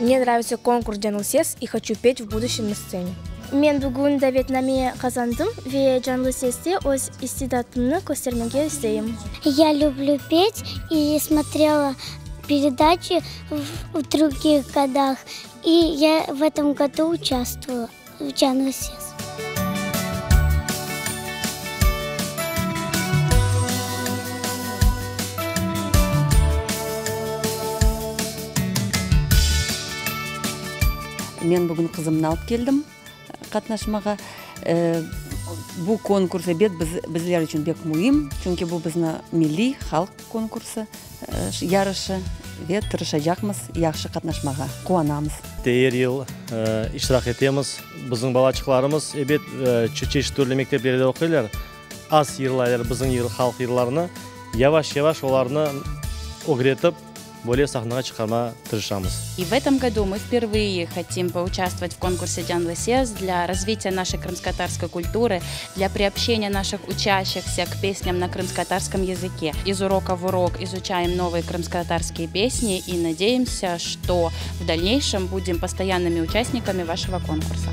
Мне нравится конкурс Canlı ses и хочу петь в будущем на сцене. Men bugün davetname qazandım ve Canlı seste öz istidatımnı köstermege isteyim. Я люблю петь и смотрела передачи в других годах, и я в этом году участвую в Canlı ses. Men bugün qızımnı alıp keldim qatnaşmağa. Bu konkurs, ebet, bizler içün pek müim, çünki bu bizni milliy halq konkursı, yarışı ve tırışacaqmız yahşı qatnaşmağa, quvanamız. Er yıl iştirak etemiz. Bizim balaçıqlarımız, ebet, çeşit türlü mekteplerde oquylar, az yırlaylar bizim halq yırlarını. Yavaş-yavaş olarnı ögretip, böyle sahnağa çıqarmağa tırışamız. И в этом году мы впервые хотим поучаствовать в конкурсе Canlı ses для развития нашей крымско-татарской культуры, для приобщения наших учащихся к песням на крымско-татарском языке. Из урока в урок изучаем новые крымско-татарские песни и надеемся, что в дальнейшем будем постоянными участниками вашего конкурса.